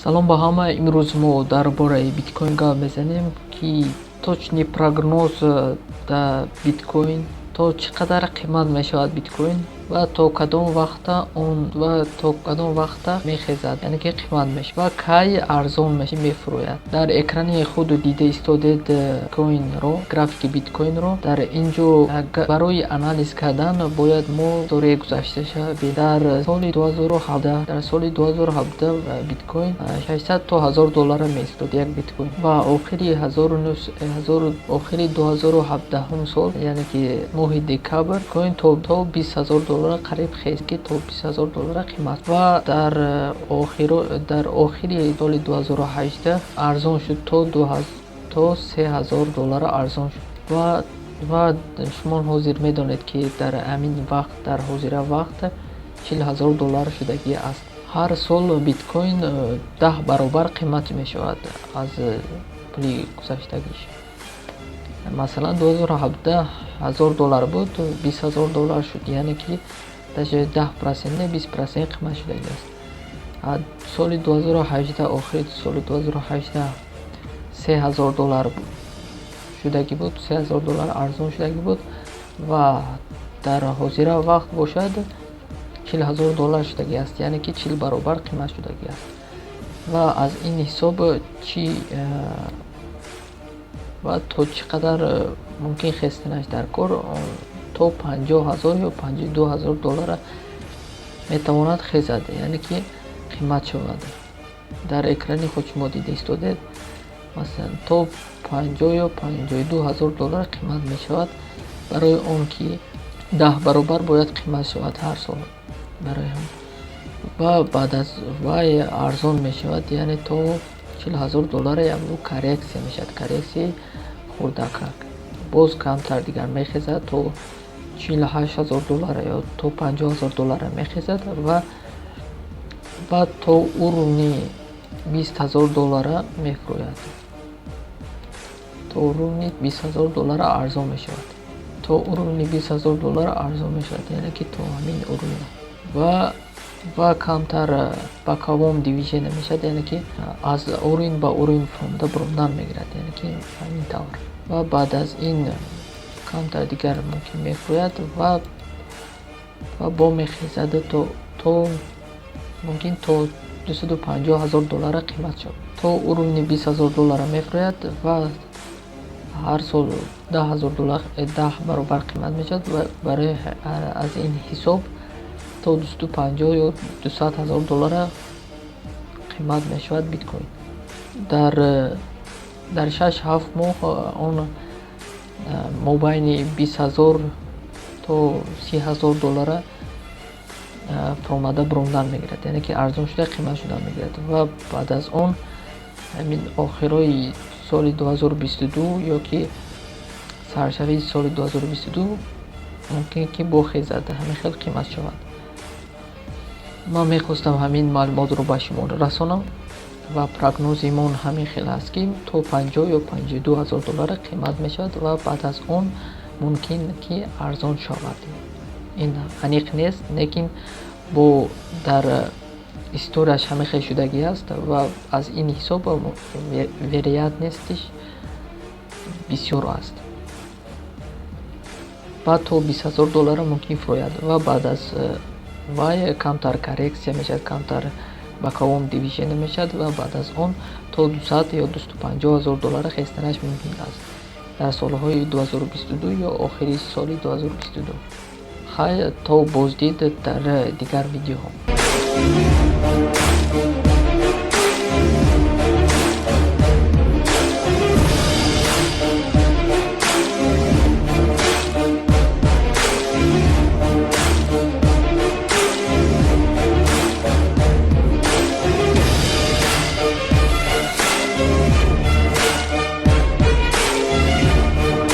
Салом ба ҳама. Имрӯз мо дар бораи биткоин гап мезанем, ки точный прогноз дар биткоин, то чӣ қадар қимат мешавад биткоин ва то кадом вақта он ва то кадом вақта мехезад, яъне ки қимат мешавад, ва кай арзон мефурӯяд. Дар экрани худ дида истодед биткоинро, графики биткоинро. Дар ин ҷо барои анализ кардан бояд мо историяи гузашташа. Дар соли 2017, дар соли 2017 биткоин 600 то 1000 доллара меистод як биткоин ва охири охири 2017-ум сол, яъне ки моҳи декабр, биткоин то 20 000 доллара қариб хест, ки то 20 000 доллара қимат, ва дар охири соли 2018 арзон шуд, то 3000 доллара арзон шуд. Ва шумо ҳозир медонед, ки дар ҳамин вақт, дар ҳозира вақт 40 000 доллар шудагӣ аст. Ҳар сол биткоин 10 баробар қимат мешавад аз пули гузаштагиш. Масалан, 2017 1000 доллар буд, 20 000 доллар шуд, яъне ки даже 10% не, 20% қимат шудагӣ аст. Соли 2018, охири соли 2018 3000 доллар шудагӣ буд, 3000 доллар арзон шудагӣ буд ва дар ҳозира вақт бошад 40 000 доллар шудагӣ аст, яъне ки 40 баробар қимат шудагӣ аст. Ва аз ин ҳисоб чӣ ва то чӣ қадар мумкин хестанаш дар кор? То 50 000 ё 52 000 доллара метавонад хезад, яъне ки қимат шавад. Дар экрани худ шумо дида истодед, масалан, то 50 ё 52 000 доллар қимат мешавад. Барои он ки 10 баробар бояд қимат шавад ҳар сол, барои ҳам ва баъд аз вай арзон мешавад, яъне то 40 000 доллара якбор коррекция мешавад, коррекцияи хурдакак. Боз камтар дигар мехезад, то 48 000 доллара ё то 50 000 доллара мехезад ва то уровни 20 000 доллара мефурӯяд. То уровни 20 000 доллара арзон мешавад, то уровни 20 000 доллара арзон мешавад, яъне ки то ҳамин уровня ва камтар боковом движение мешавад, яъне ки аз уровень ба уровень фуромада буромадан мегирад, яъне ки ҳамин тавр. Ва баъд аз ин камтар дигар мумкин мефурӯяд ва бо мехезад, то мумкин то 250 000 доллара қимат шавад. То уровни 20 000 доллара мефурӯяд ва ҳар сол 10 000 доллар, 10 баробар қимат мешавад ва барои аз ин ҳисоб то 250 ё 200 000 доллара қимат мешавад биткоин. Дар 6-7 моҳ он мобайни 20 000 то 30 000 доллара фуромада буромадан мегирад, яъне ки арзон шуда, қимат шудан мегирад. Ва баъд аз он ҳамин охирои соли 2022 ё ки саршавии соли 2022 мумкин ки бохезад, ҳамин хел қимат шавад. Ман мехостам ҳамин маълумотро ба шумо расонам ва прогнози мон ҳамин хел аст, ки то 50 ё 52 000 доллара қимат мешавад ва баъд аз он мумкин ки арзон шавад. Ин аниқ нест, лекин бо дар историяш ҳамин хел шудагӣ аст ва аз ин ҳисоб вероятностиш бисёр аст. Баъд то 20 000 доллара мумкин фурӯяд ва баъд аз вай камтар коррекция мешавад, камтар боковом движение мешавад ва баъд аз он то 200 ё 250 000 доллара хестанаш мумкин аст дар солҳои 2022 ё охири соли 2022. Хайр, то боздид дар дигар видеоҳо.